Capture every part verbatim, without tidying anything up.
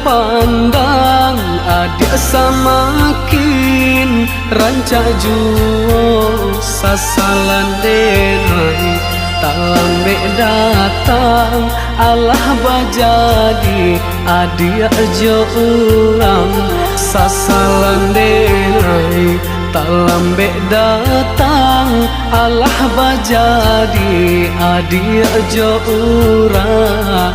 Pandang adiak samakin rancak juo sasalan denai, talambek datang alah bajadi adiak jo urang sasalan denai, talambek datang alah bajadi adiak jo urang.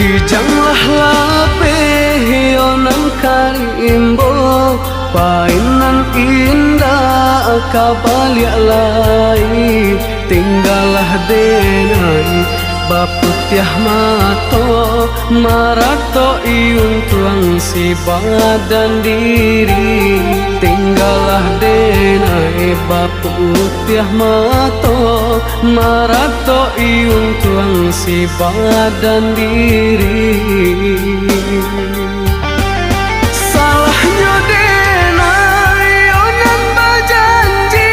Kijanglah lapeh yo nan ka diimbo, painan indak ka baliak lai. Tinggalah denai baputiah mato, maratok iuntuang si badan diri. Tinggalah denai baputiah mato, maratok iuntuang si badan diri. Salahnyo denai yo nan bajanji,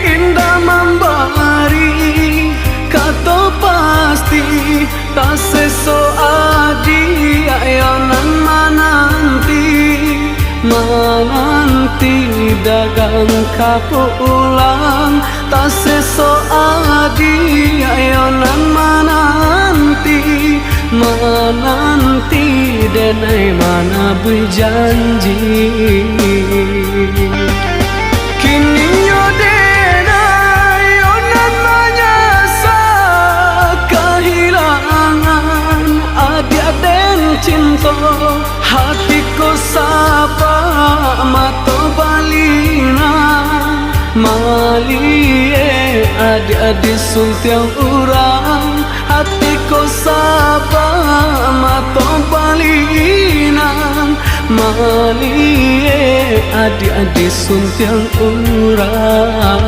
indak mambari kato pasti, taseso adiak yo nan mananti, mananti dagang ka pulang. Taseso adiak yo nan mananti, mananti denai manabuih janji. Kininyo denai yo nan manyasa kahilangan adiak den cinto. Hati ko sabak mato balinang, maliek adiak disuntiang urang. Hati ko sabak mato balinang, maliek adiak disuntiang urang.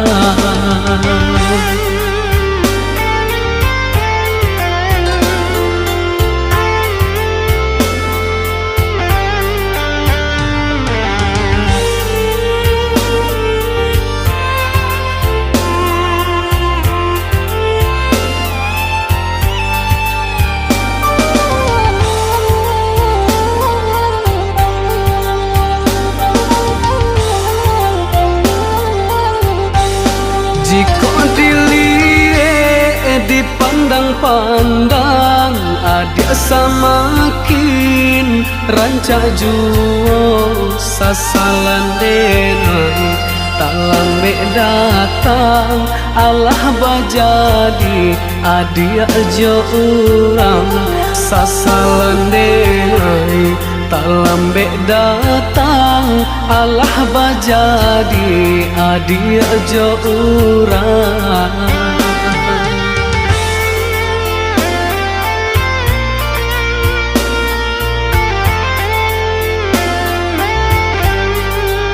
Jikok diliek di pandang-pandang, adiak samakin rancak juo sasalan denai. Talambek datang alah bajadi adiak jo urang sasalan denai. Talambek datang alah bajadi adiak jo urang.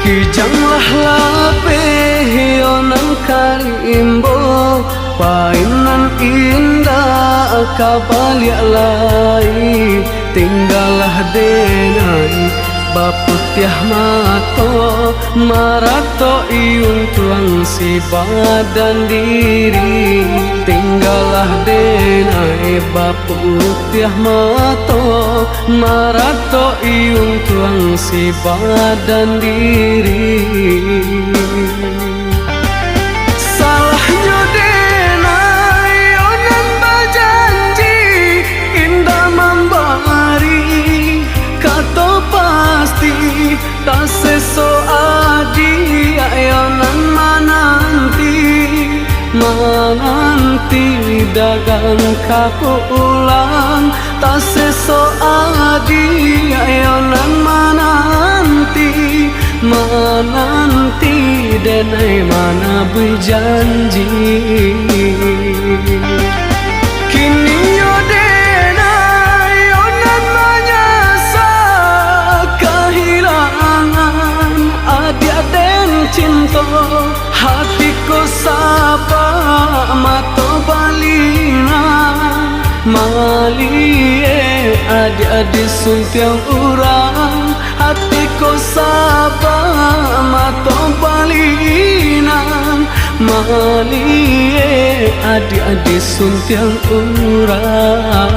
Kijanglah lapeh yo nan ka diimbo, painan indak ka baliak lai. Tinggalah denai baputiah mato, maratok iuntuang si badan diri. Tinggalah denai baputiah mato, maratok iuntuang si badan diri. Salahnyo denai yo nan bajanji, indak mambari kato pasti. Taseso adiak yo nan mananti, mananti dagang ka pulang. Taseso adiak yo nan mananti, mananti denai manabuih janji. Kininyo denai yo nan manyasa kahilangan adiak den cinto. Hati ko sabak mato balinang, maliek adiak disuntiang urang. Hati ko sabak Atau balinan maliek adiak disuntiang urang.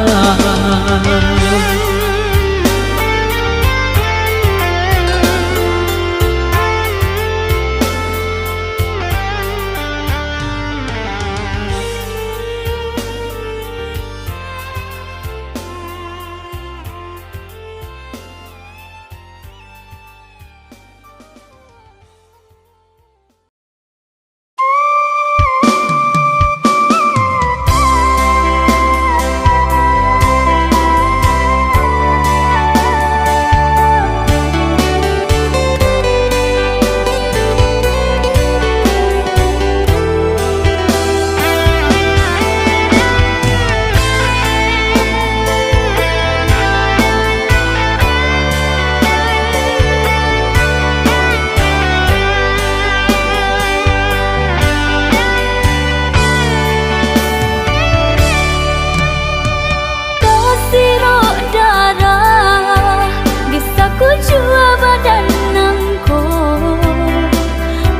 Tasirok darah di sakujua badan nangko,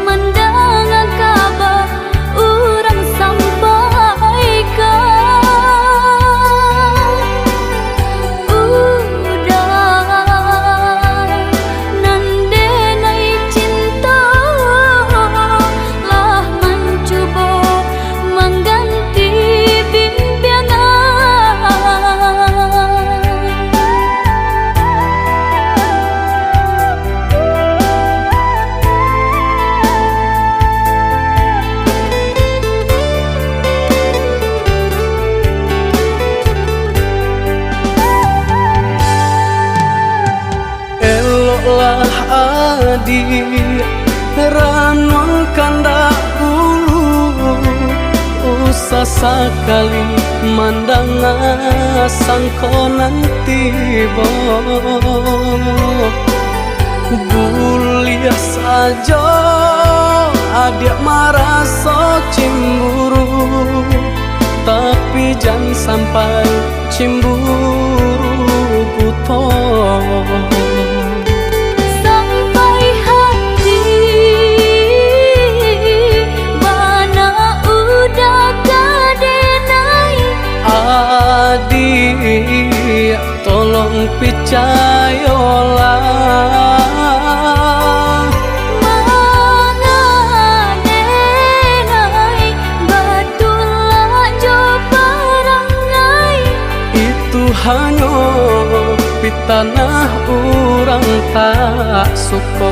mandanga kaba urang sampaikan. Uda nan denai cinto, lah mancubo mangganti bimbiangan. Eloklah adiak, ranuang kandak bulu, usah sakali mandanga sangko nan tibo. Buliah sajo adiak maraso cimburu, tapi jan sampai cimburu buto. Sampai hati bana uda ka denai. Adiak, tolong picayolah. Manga denai batulak jo parangai. Itu hanyo pitanah urang tak suko.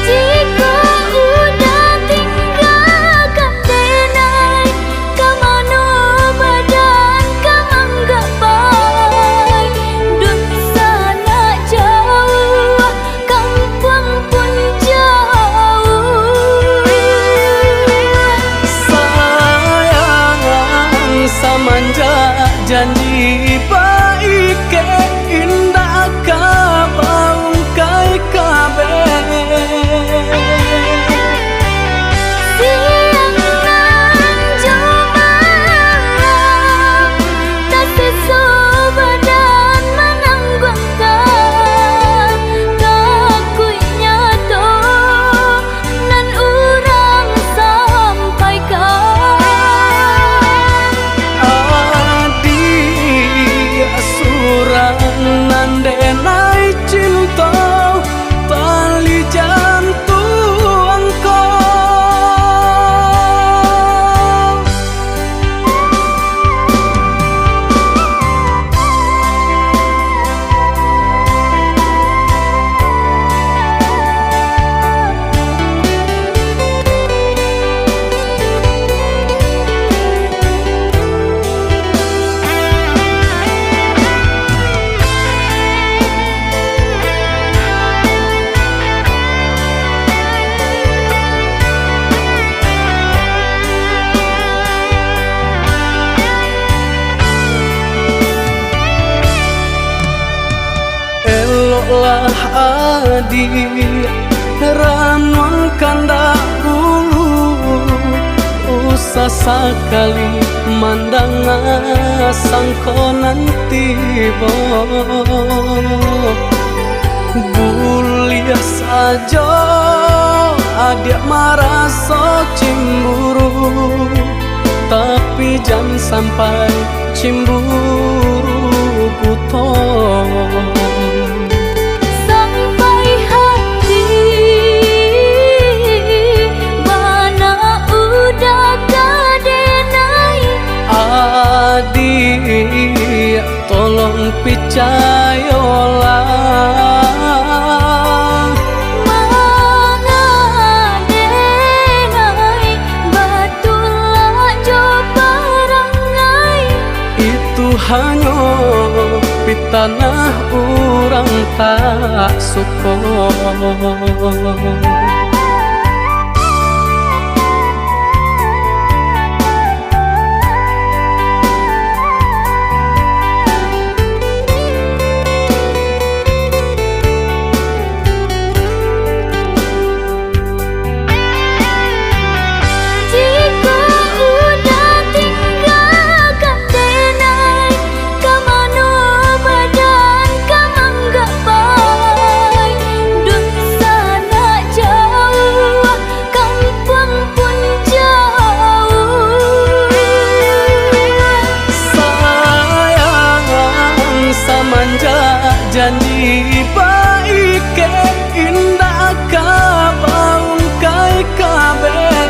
Jikok uda tinggakan denai, ka mano badan ka manggapai? Dunsanak jauah Lah adiak ranuang kandak bulu, usah sakali mandanga sangko nan tibo. Buliah sajo adiak maraso cimburu, tapi jan sampai cimburu buto. Sampai hati bana udah ka denai. Adiak, tolong picayolah. Manga denai batulak jo parangai. Itu hanyo pitanah urang tak suko. Jikok udah tinggakan denai, ka mano badan ka manggapai? Dunsanak jauah, kampuang pun jauah. Sayang, samanjak janji baikek, indak ka baungkai kabeh.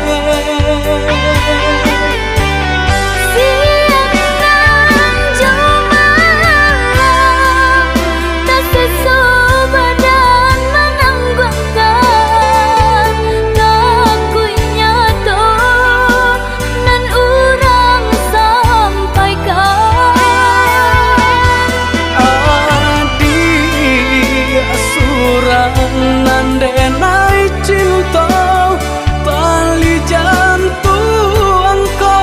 Siang nan jo malam, taseso badan manangguangkan, takuik nyato nan urang sampaikan. Adiak surang nan denai cinto, tali jantuang ko.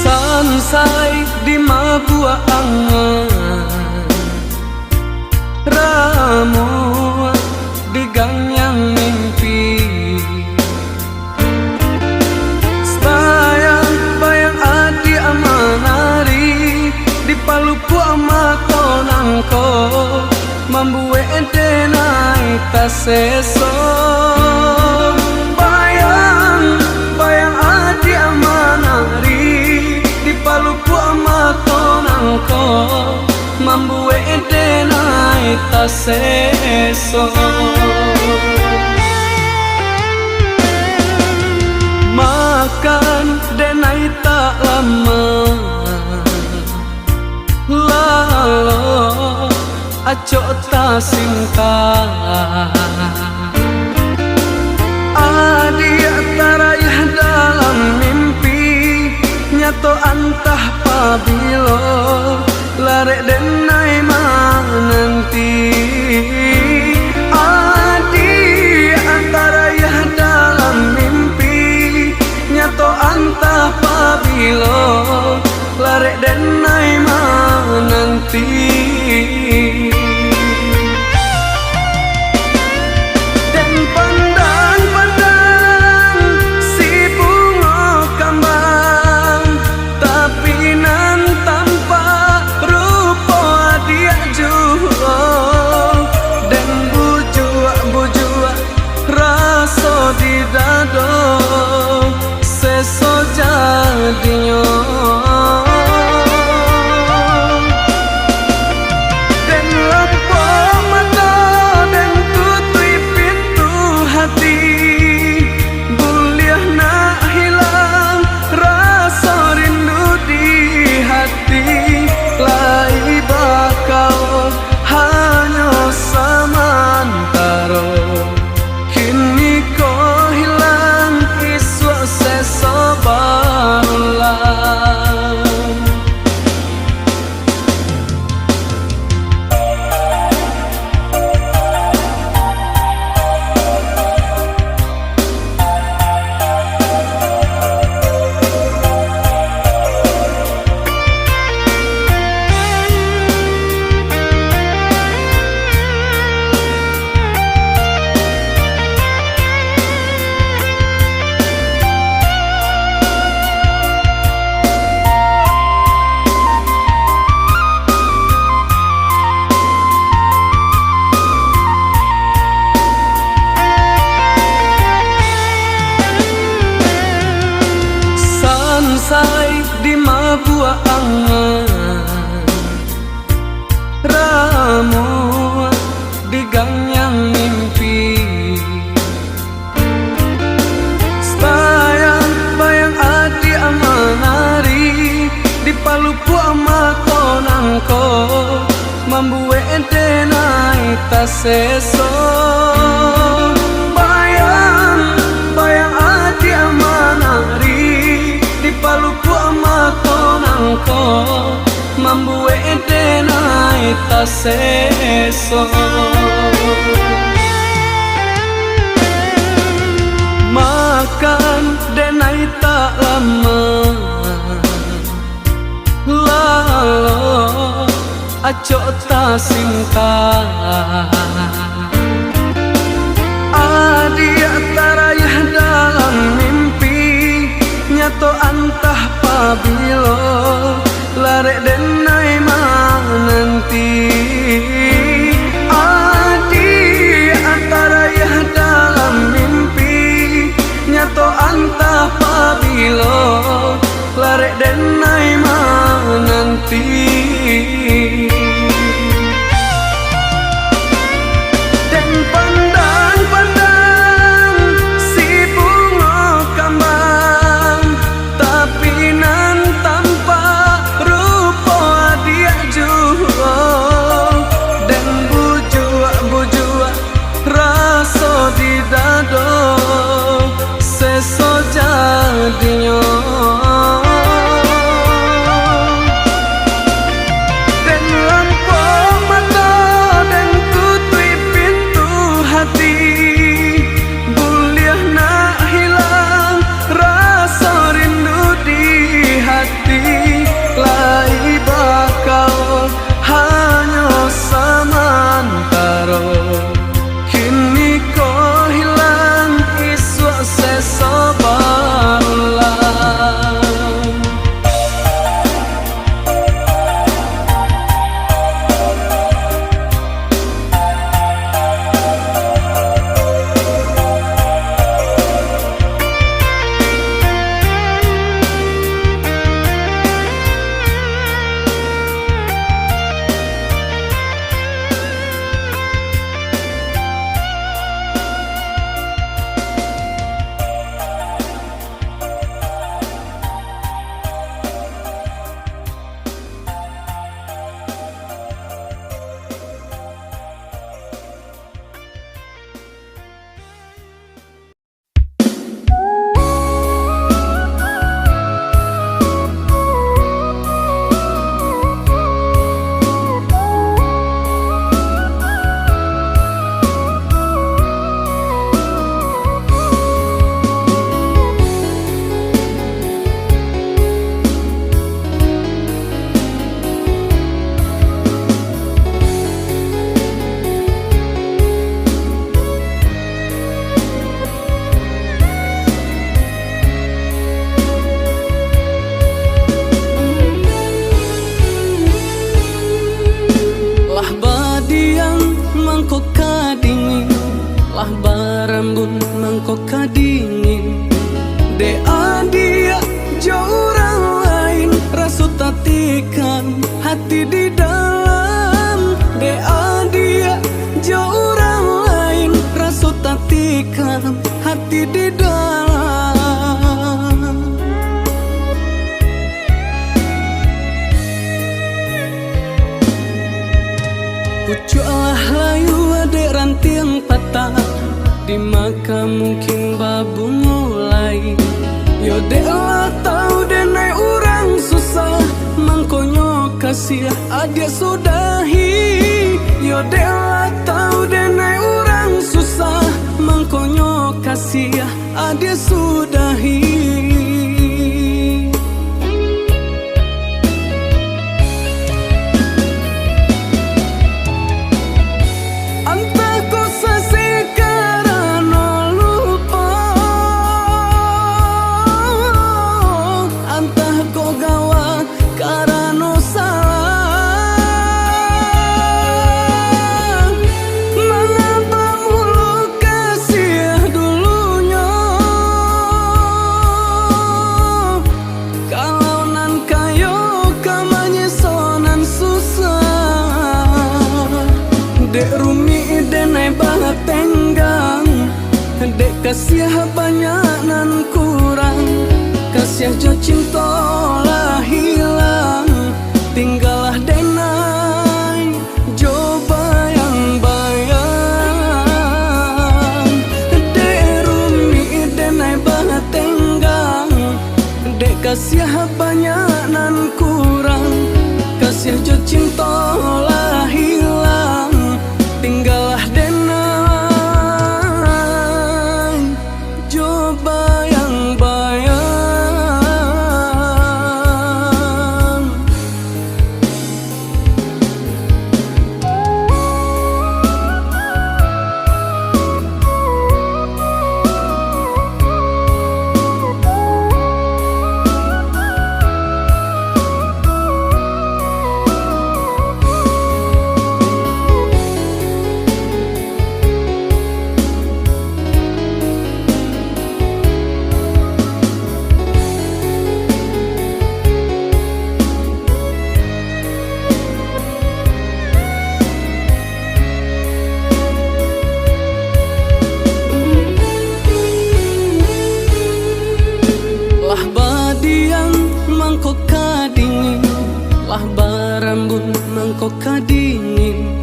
Sansai dimabuak angan, ramuah digangiang mimpi. Bayang-bayang adiak manari, dipalupuak mato nangko, mambuek denai taseso. Bayang-bayang adiak manari, dipalupuak mato nangko, mambuek denai taseso. Makan denai tak lamo, lalo acok tasinta. Adiak tarayah dalam mimpi, nyato antah pabilo, larek denai mananti. Adiak tarayah dalam mimpi, nyato antah pabilo, larek denai mananti. Den pandang Buah angan ramuah di gangiang mimpi. Bayang-bayang adiak manari di palupuak mato nangko, mambuek denai taseso. Bayang-bayang adiak manari di palupuak mato nangko, mambuek denai taseso. Makan denai tak lamo, lalo acok tasinta. Adiak tarayah dalam mimpi, nyato antah pabilo, larek denai mananti. Adiak tarayah dalam mimpi, nyato antah pabilo, larek denai mananti. Den pandang-pandang si bungo kambang, tapi nan tampak rupo adiak juo. Den bujuak-bujuak raso di dado, seso jadinyo. Den lampuak mato, den tutuik pintu hati, buliah nak hilang raso rindu di hati, lai bakawan hanyo samantaro. Kini ko hilang, isuak seso barulang. Lah badiang mangko ka dingin, lah barambun mangko ka dingin. Dek adiak jo urang lain, raso tatikam hati di dalam. Dek adiak jo urang lain, raso tatikam hati di dalam. Pucuaklah layua dek rantiang patah, di maka mungkin babungo lai. Yo dek lah tau denai urang susah, mangkonyo kasiah adiak sudahi. Yo dek lah tau denai urang susah, mangkonyo kasiah adiak sudahi. Antah kok sasek karano lupo, antah kok gawa karano salah. Jo cinto lah hilang, tinggalah denai jo bayang-bayang. Dek rumik denai batenggang, dek kasiah banyak nan kurang. Kasiah jo cinto lah hilang, tinggalah denai jo bayang-bayang. Lah badiang mangko ka dingin, lah barambun mangko ka dingin.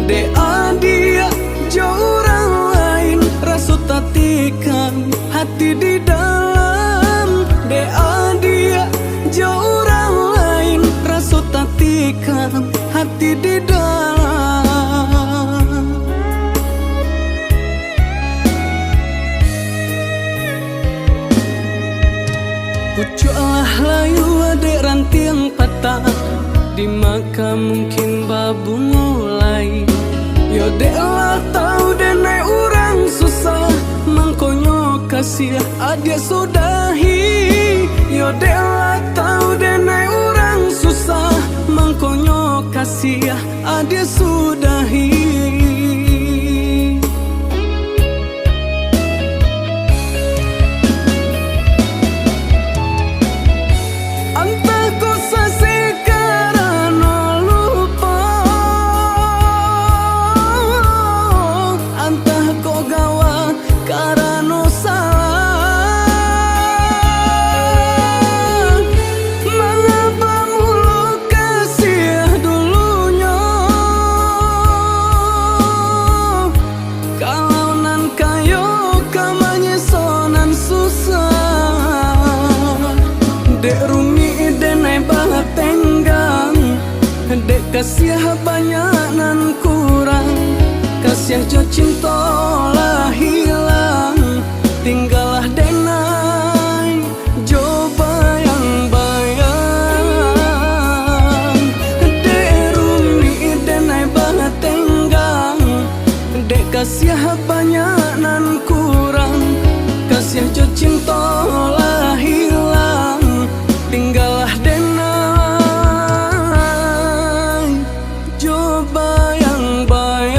Dek adiak jo urang lain, raso tatikam hati di dalam. Dek adiak jo urang lain, raso tatikam hati di dalam. Pucuak lah layua dek rantiang patah, di ma ka mungkin babungo lai. Yo dek lah tau denai urang susah, mangkonyo kasiah adiak sudahi. Yo dek lah tau denai urang susah, mangkonyo kasiah adiak sudahi. Antah kok sasek karano lupo, antah kok gawa karano salah. Mangapa mulo kasiah dulunyo, kalau nan kayo ka manyeso nan susah? Dek rumik denai batenggang, dek kasiah banyak nan kurang. Kasiah jo cinto lah hilang, tinggalah denai jo bayang-bayang. Dek rumik denai batenggang, dek kasiah banyak nan kurang. Kasiah jo cinto lah hilang, tinggalah denai jo bayang-bayang.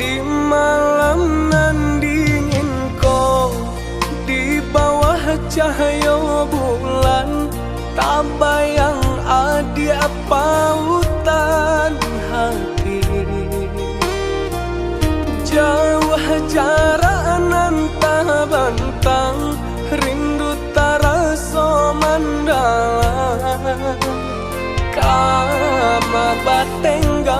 Di malam nan dingin ko, di bawah cahayo bulan, tabayang adiak pautan hati. Jauah jarak nan tabantang, rindu taraso mandalam. Mabatenggang,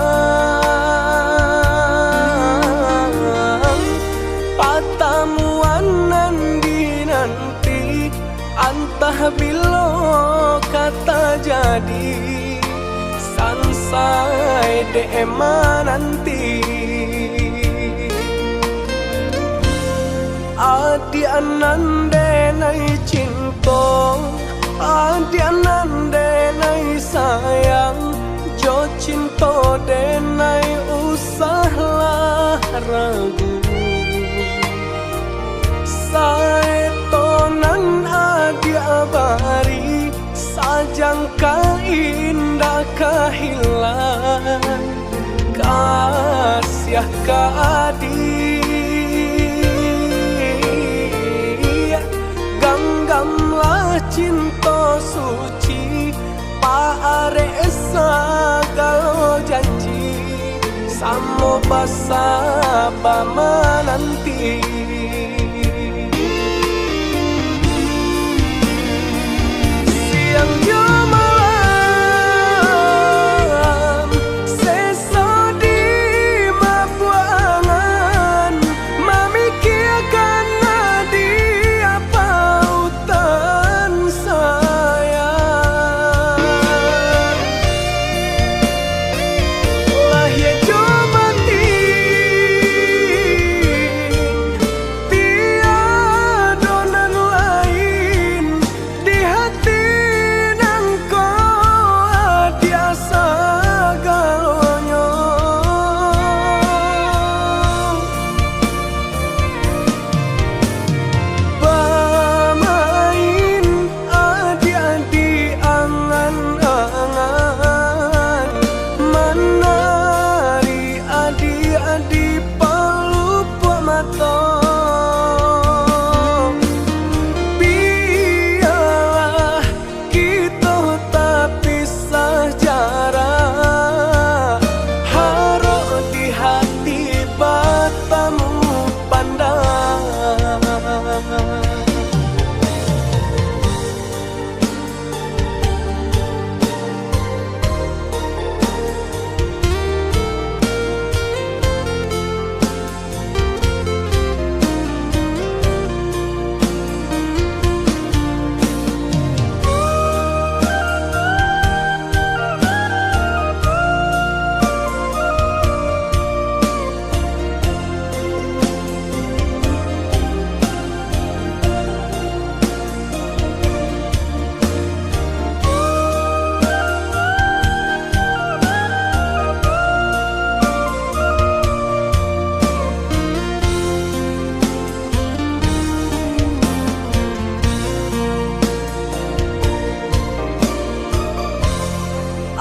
patamuan nan dinanti, antah bilo ka tajadi, sansai dek mananti. Adiak nan denai cinto, adiak nan denai sayang, jo cinto denai usahlah ragu. Saeto nan adiak bari, sajangka indak ka hilang. Kasiah ka adiak, ganggamlah cinto suci, paarek sagalo janji, samo basaba mananti. Siang jo malam, seso di mabuak angan, mamikiakan adiak pautan sayang. Lahia jo batin, tiado nan lain, di hati nangko adiak sagalonyo. Bamain adiak di angan-angan, manari adiak di palupuak mato. Bialah kito tapisah jarak, harok di hati batamu pandang.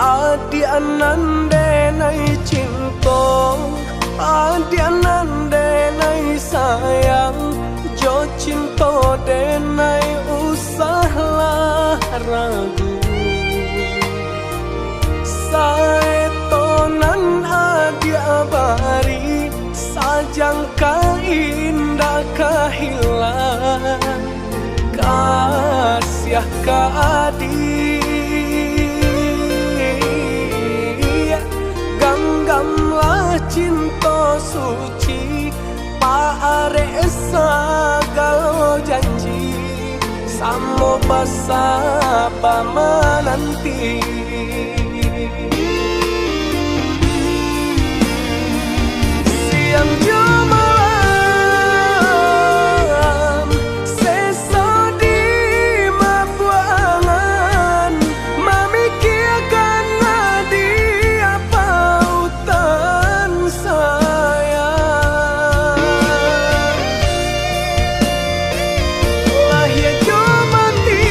Adiak nan denai cinto, adiak nan denai sayang, jo cinto denai usahlah ragu. Saeto nan adiak bari, sajangka indak ka hilang. Kasiah ka adiak, ganggamlah cinto suci, paarek sagalo janji, samo basaba mananti. Siang jo malam, seso di mabuak angan, mamikiakan adiak pautan sayang. Lahia jo batin,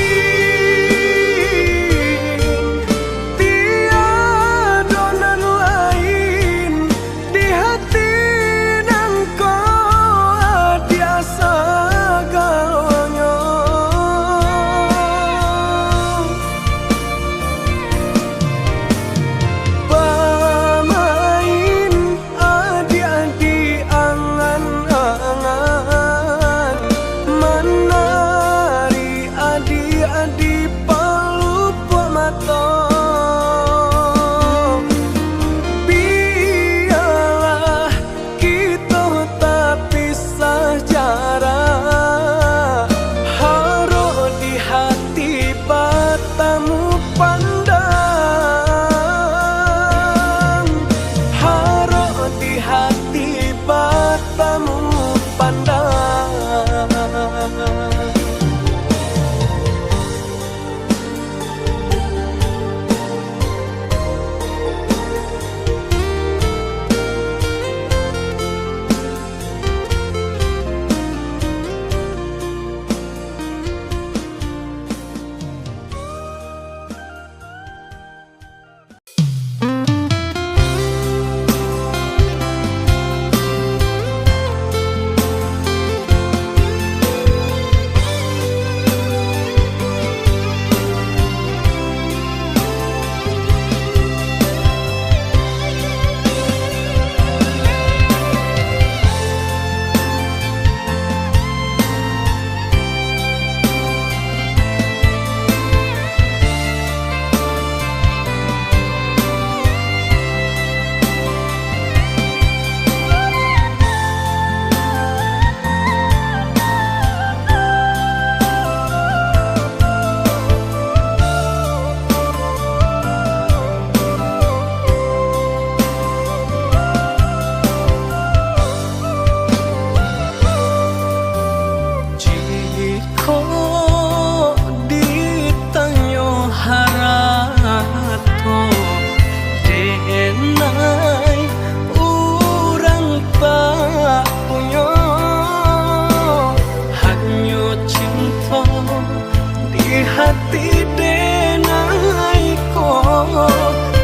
Tideh naiko,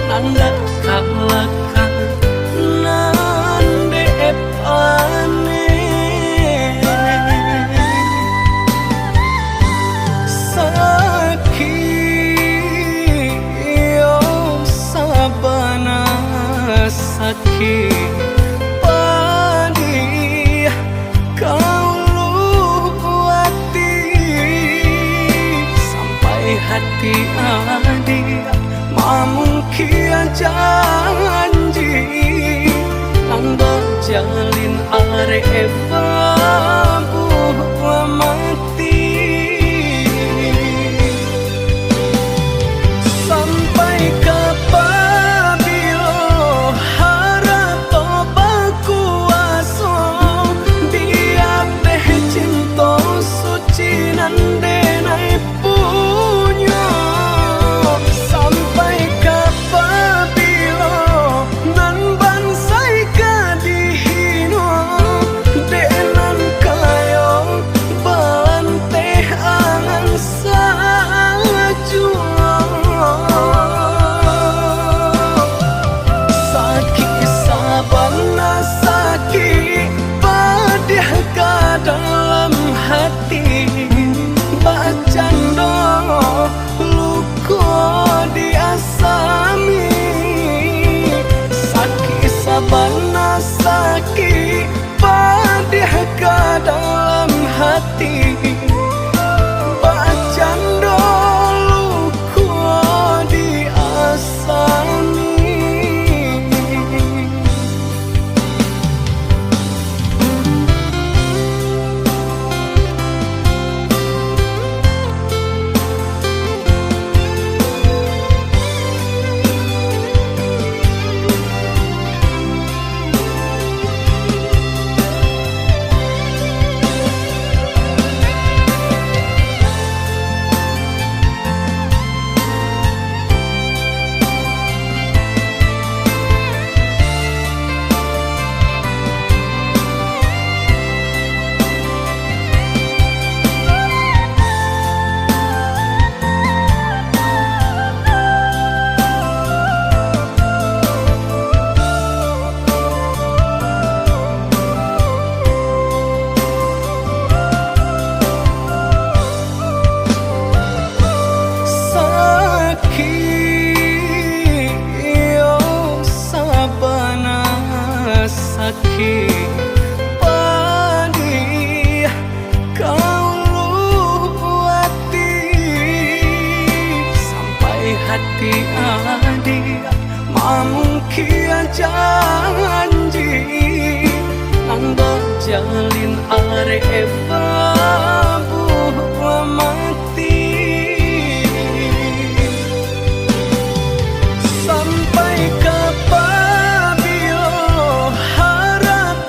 nan dak kalakang, nan dek paneh. Sakik, iyo sabana sakik, padih ka ulu ati, sampai hati adiak mamungkia janji, nan bajalin arek babuah mati. Sampai ka pabilo harato bakuaso, di ateh cinto suci nan denai punyo? Sampai ka pabilo nan bansai ka dihino, dek nan kayo balanteh angan sajuo? Sakik sabana sakik, padiah ka dalam hati, bacando luko di asami. Sakik sabana sakik, padiah ka dalam hati, bacando luko di asami. Sakik, iyo sabana sakik, padiah ka ulu ati, sampai hati adiak mamungkia janji, nan bajalin arek babuah mati. Sampai ka pabilo harap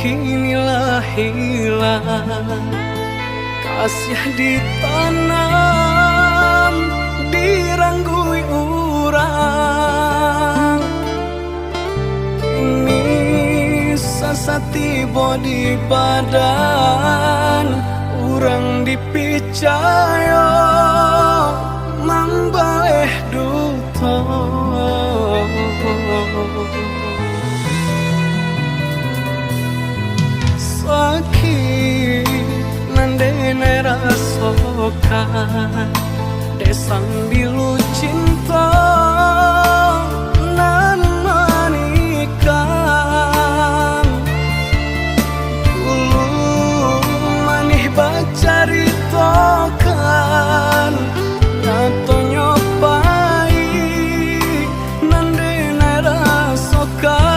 Kini lah hilang, kasih ditanam, diranggui urang. Kini sasah tibo di badan, urang dipicayo mambaleh duto. Sakik nan denai rasokan, dek sambilu cinto nan manikam. Dulu manih bacaritokan, nyatonyo pahik nan denai rasokan.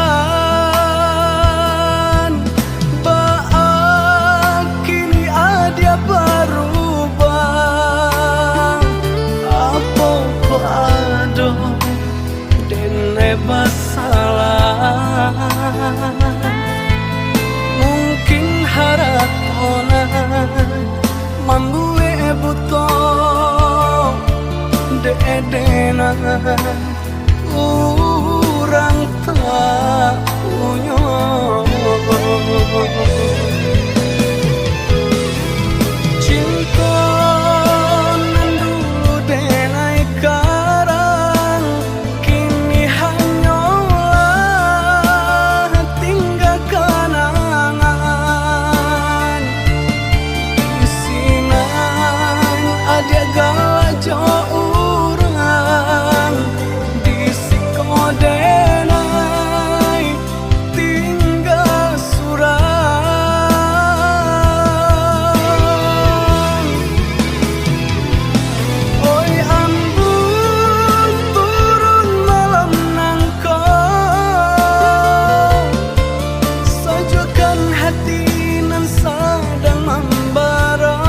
Baa kini adiak barubah? Apo kok ado denai basalah? Mungkin harato nan mambuek buto, dek denai urang tak punyo. Cinto nan dulu denai karang, kini hanyolah tingga kanangan. Di sinan adiak galak jo urang, di siko denai tingga surang. Oi, ambuih turun malam nangko, sajuakkan hati nan sadang mambara.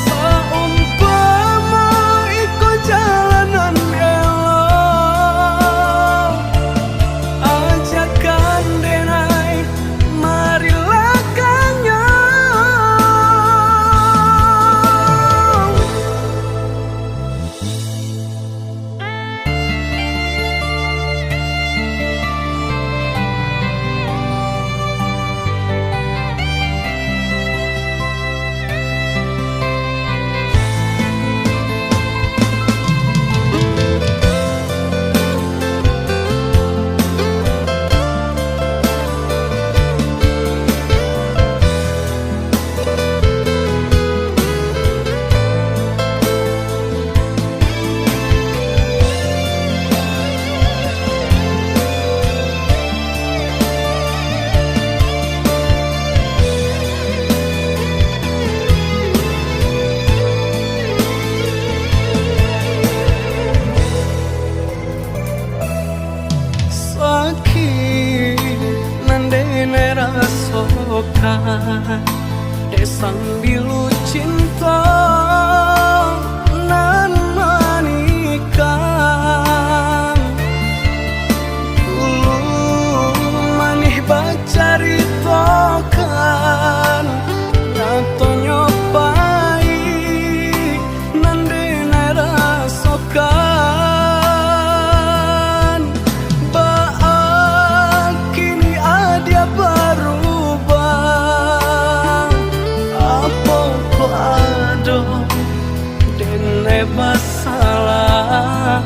Saumpamo iko jalan nan elok, ajakan denai marilakannyo. Sakik nan denai rasokan, dek sambilu cinto nan manikam. Dulu manih bacaritokan, nyatonyo pahik nan denai rasokan. Baa kini adiak barubah? Apo kok ado denai basalah?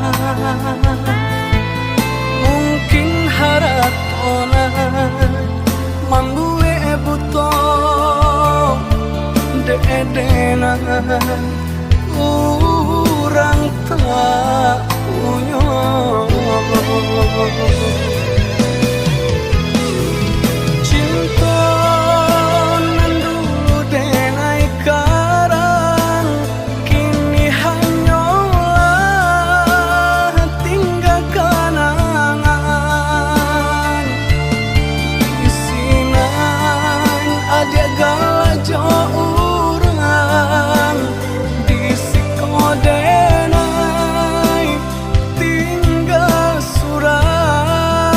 Mungkin harato nan mambuek buto, dek denai urang tak punyo. Cinto nan dulu denai karang, kini hanyolah tingga kanangan. Di sinan adiak galak jo urang, di siko denai tingga surang.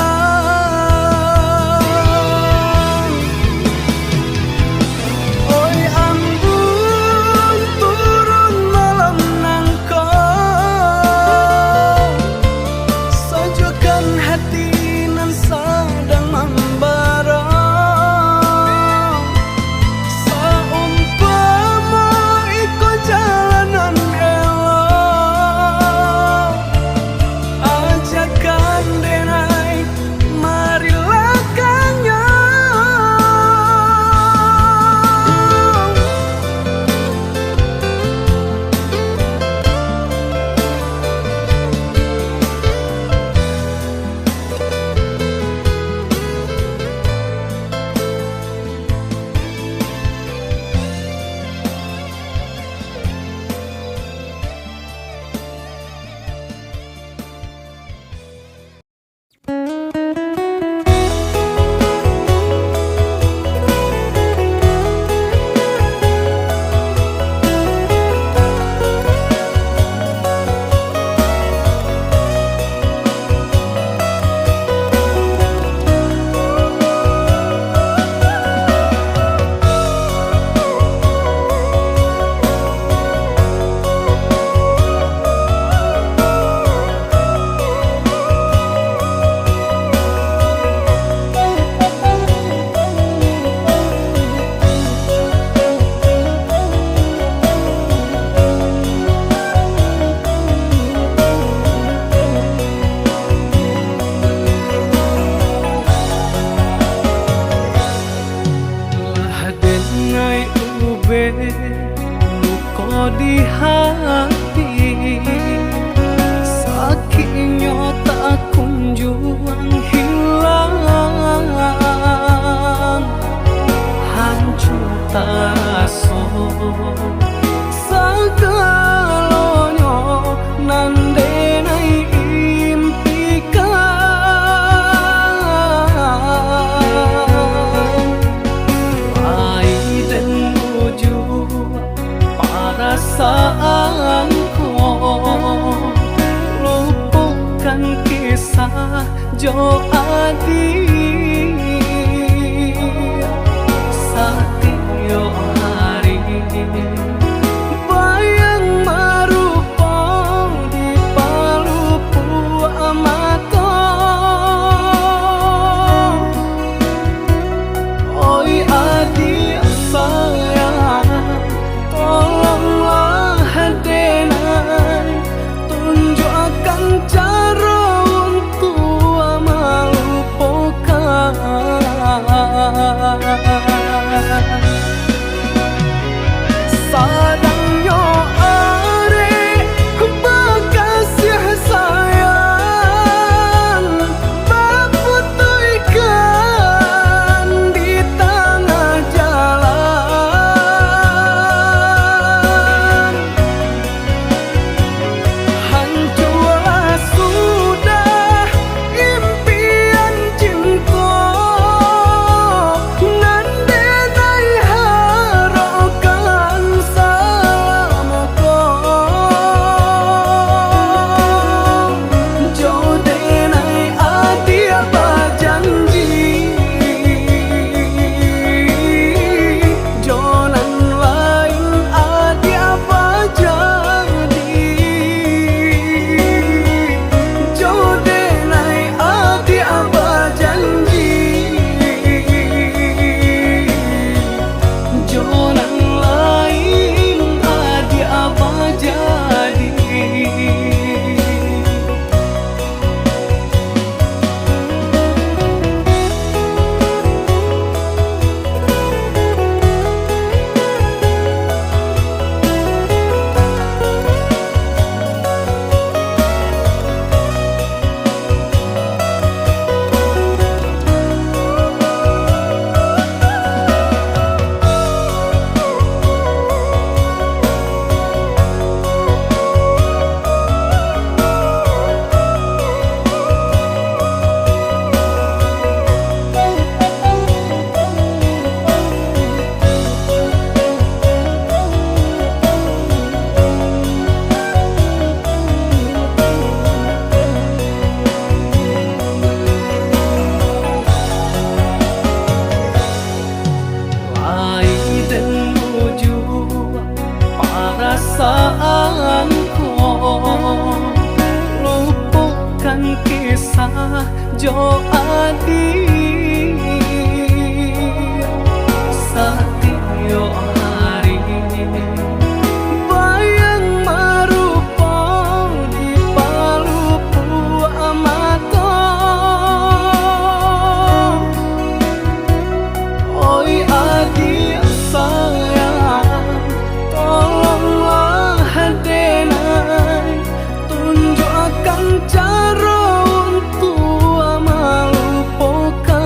hati, sakiknyo tak kunjuang hilang, hancua taraso sagalonyo nan denai impikan. Lai den bujua parasaan ko, lupokan kisah jo adiak. Satiok ari bayang marupo di palupuak mato. Oi adiak sayang, tolonglah denai tunjuakkan caro untuak malupokan. Sadangnyo arek bakasiah sayang, baputuihkan di tangah jalan. Hancualah sudah impian cinto nan denai harokan salamo ko. Jo denai adiak bajanji, jo nan lain adiak bajadi. Jo denai adiak bajanji, jo nan lain adiak bajadi. Lai den bujua parasaan ko, lupokan kisah jo adiak. Satiok ari bayang marupo di palupuak mato. Oi adiak sayang, tolonglah denai tunjuakkan caro untuak malupokan.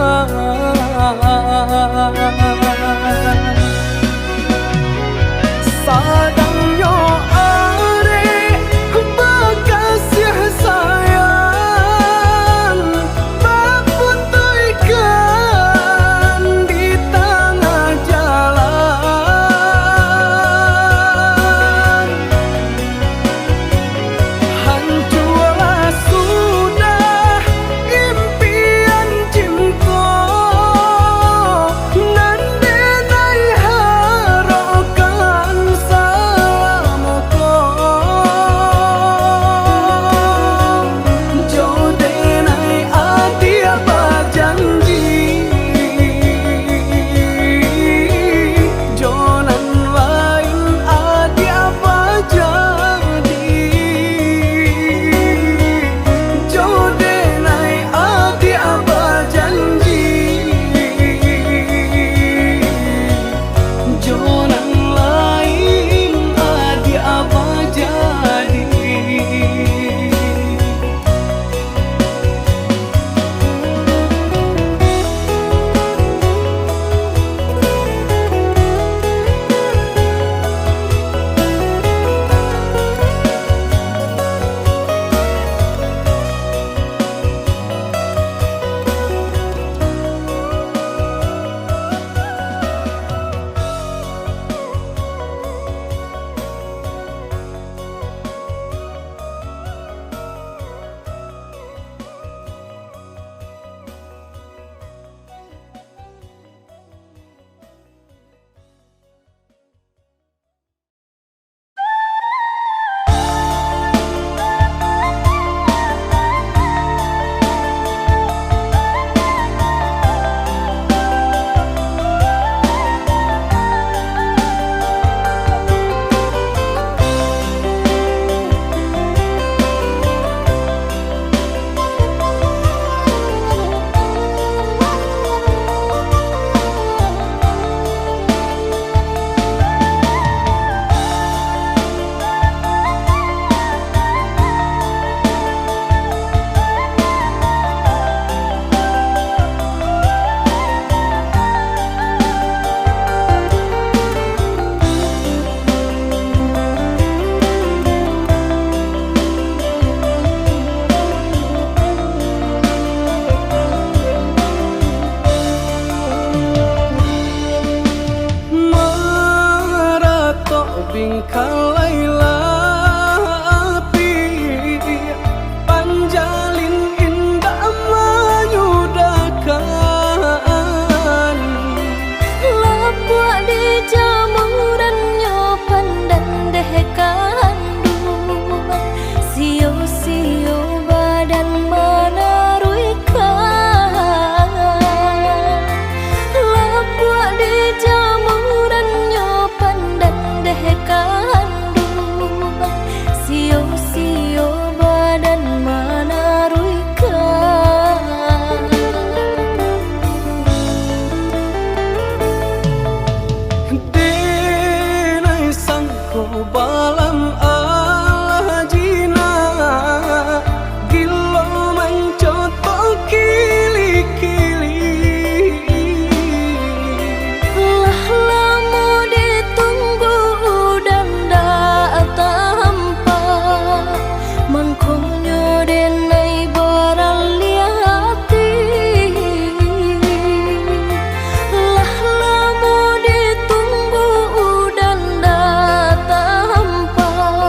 Alam alah jinak, gilo mancotok kili-kili. Lah lamo ditunggu udan dak tampak, mangkonyo denai baraliah ati. Lah lamo ditunggu udan dak tampak,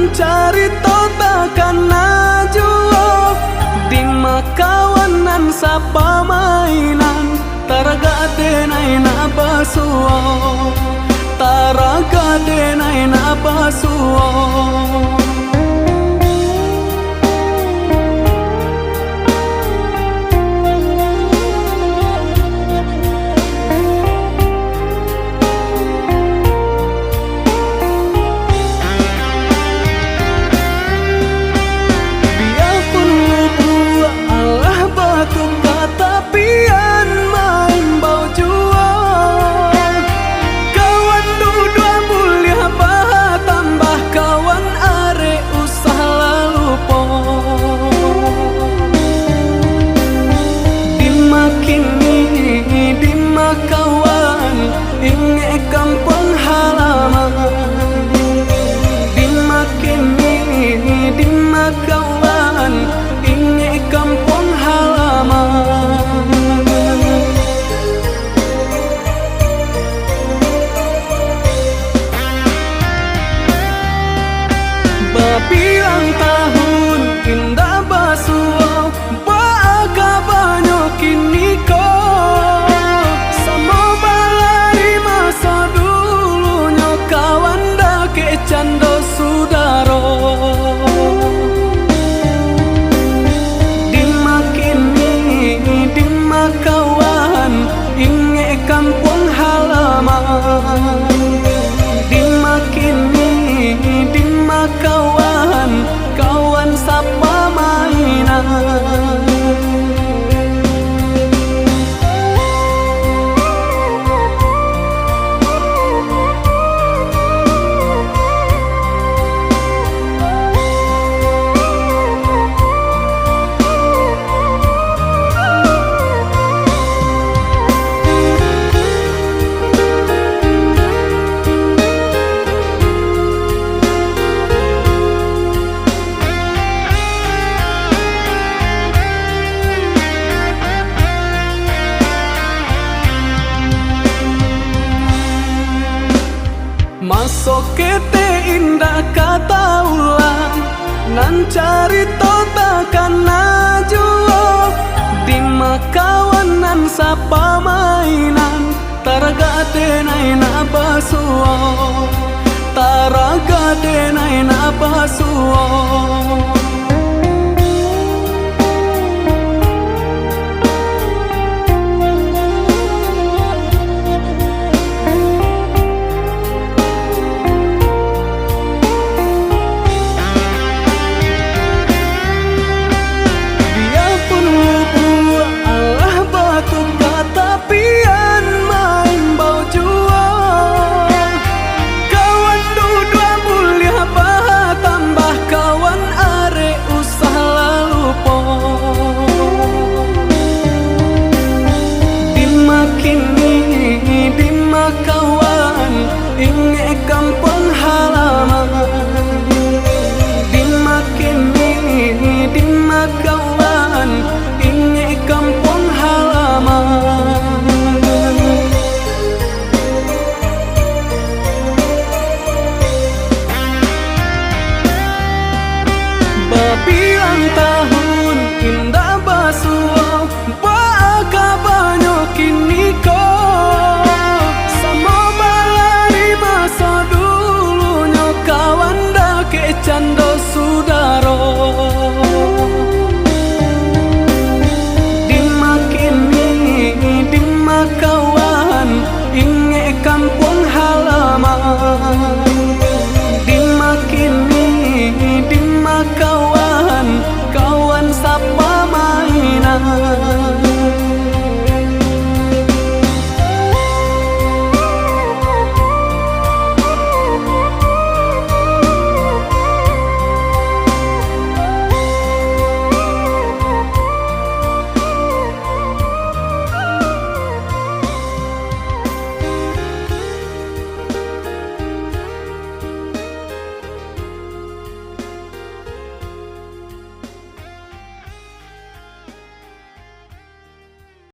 Carito takana juo, dima kawan nan sapamainan, taragak denai nak basuo, taragak denai nak basuo. Biapun lubuak alah batuka, tapian maimbau juo. Kawan duduak buliah batambah, kawan arek usah lah lupo. Dima kini, dima kawan, ingek kampuang halaman. Dima kini, dima kawan, ingek kampuang halaman. Babilang tahun indak basuo, baa kabanyo kini ko? Samo bala di maso dulunyo, kawan dakek cando sudaro. Dima kini, dima kawan, ingek kampuang halaman. Dima kini, dima kawan, kawan sapamainan. Maso ketek indak ka taulang, nan carito takana juo, dima kawan nan sapamainan, taragak denai nak basuo, taragak denai nak basuo.